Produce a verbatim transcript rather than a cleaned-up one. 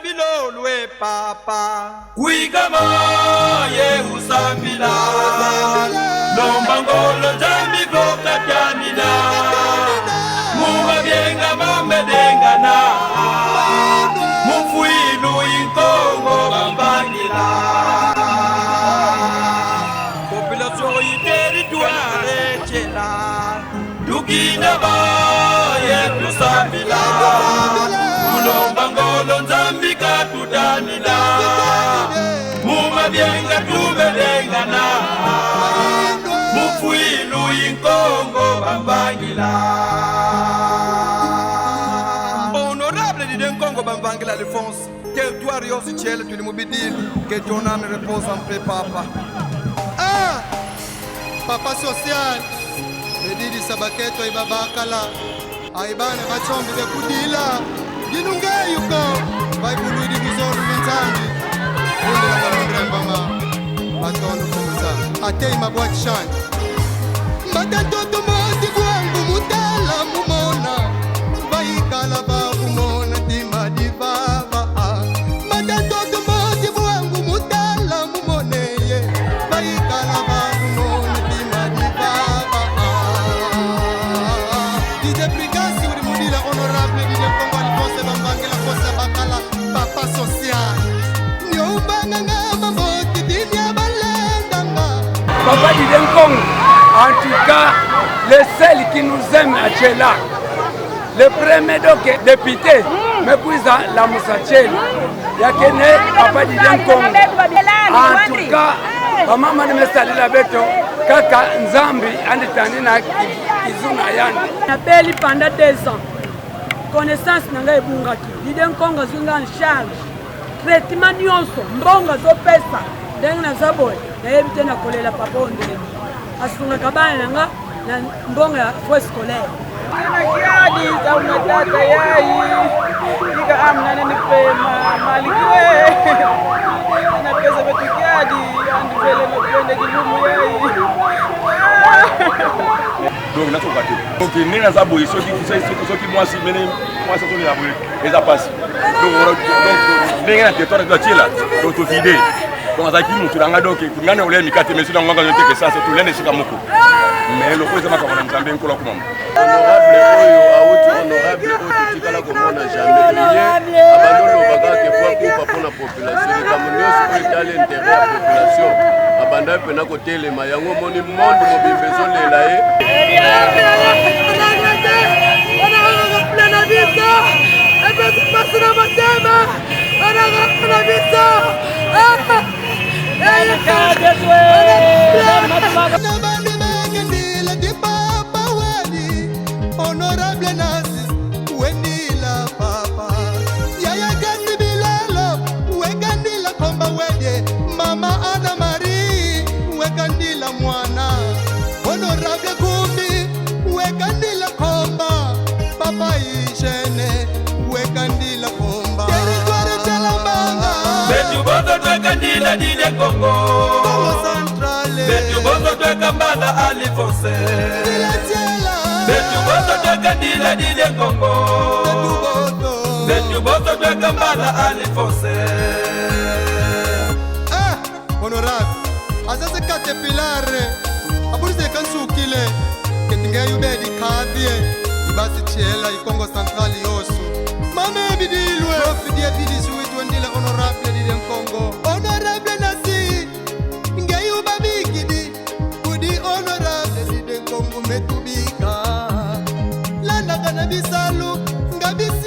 Bilolo e papa. Kwikama ye usambila. Lomba ngolo Nzambi vo katiamina. Mu mabienga mamedengana. Mu mfwilu i Nkongo bamvangila. Population i territoire Tshela. Tukina ba ye tusambila. Kulomba ngolo Nzambi katudanila. Mu mabienga tumedengana. Mu mfwilu i Nkongo bamvangila. Honorable Didier Nkongo bamvangila Alphonse. Territoire yosi Tshela, tudi mu bidilu. Que ton âme repose en paix, papa. Ah! Papa social, me didisa bakento i babakala, i bana ba Tshombe be kudila. Dinu nge yuko, ba ibulwidi luzolo lwa Nzambi. Kundila kwa mundrembama, matondo kuza. Ate i mabwa tshani. Mbata ntoto moti bwangu mutala mumona. Bayikala ba kumona tima divava. Mbata ntoto moti bwangu mutala mumone ye. Bayikala ba kumona tima divava. Didier Brigasi udi mudila honorable Didier Nkongo Alphonse bamvangila kosa bakala papa social. Nyombanga nga maboti dinia balendanga. Papa Didier Nkongo, en tout cas, le seul qui nous aime à Tshela. Le premier donc député, me kwiza lamusa Tshela. Ya kene Papa Didier Nkongo. En tout cas, bamama ni me sadila beto, kaka Nzambi yandi tani na ki-, kizuna yandi. Nabeli pendant deux ans. Connaissance na ngai ebungaki. Didier Nkongo azwi nga en charge. Traitement nyonso, mbongo azopesa. Ndenge naza boye, nayebi te nakolela papa oyo ndenge. Asungaka bana na nga na mbongo ya frais scolaire. Na kiadi, za matata yai. Ika amna nani pema, malgré. Na pesa betu kiadi, anduvele makwende kilumu yai. Donc, nakoka te. Donc, ndenge naza boye, soki, soki, soki mwasi, mene mwasi, soki na boye, eza pasi. Donc, wana, donc, ndenge na territoire ya Tshela, donc, to vide. Donc, azalaki mutu na nga, donc, nga na olia mikate, mais soki na nganga, nzete ke sasa, to lende sika moko. Mais, lokola eza makambo na Nzambe, nkolo akumama. Honorable oyo, auti honorable oyo, totikala komona jamais. Ye, abandi oloba kaka ke fwa kufa mpo na population. Likambo nyonso oyo etali intérêt ya population, abanda mpe na kotelema. Yango omoni monde mobimba ezolela ye. Wana kaka plan na biso, epesi mpasi na motema. Wana kaka plan na biso. Ah! Eh, eh, eh. Na bandi bakendila di papa wadi, honorable Narcisse, wendila papa. Yaya Gasi Bilalo, wekandila komba wedie. Mama Anna Marie, wekandila mwana. Honorable Gumbi, wekandila komba. Papa Hygiène, wekandila komba. Territoire Tshela Mbanga. Betu boso twekandila Didier Nkongo. Kongo Central. Betu boso tweka Mbanga Alphonse. Tshela, Tshela. Betu boso twekandila Didier Nkongo. Betu boso. Betu boso tweka Mbanga Alphonse. Ah, honorable, aza se caterpillar. Aburi se kansukile. Keti nge yubedi kadie. Ibasi Tshela i Kongo Central yosu. Mame bidilwe. Prof die bidi juit wendila honorable Didier Nkongo. Honorable Narcisse. Nge yubabikidi. Kudi honorable Didier Nkongo me tubika. Landaka na bisalu, nga bisalu.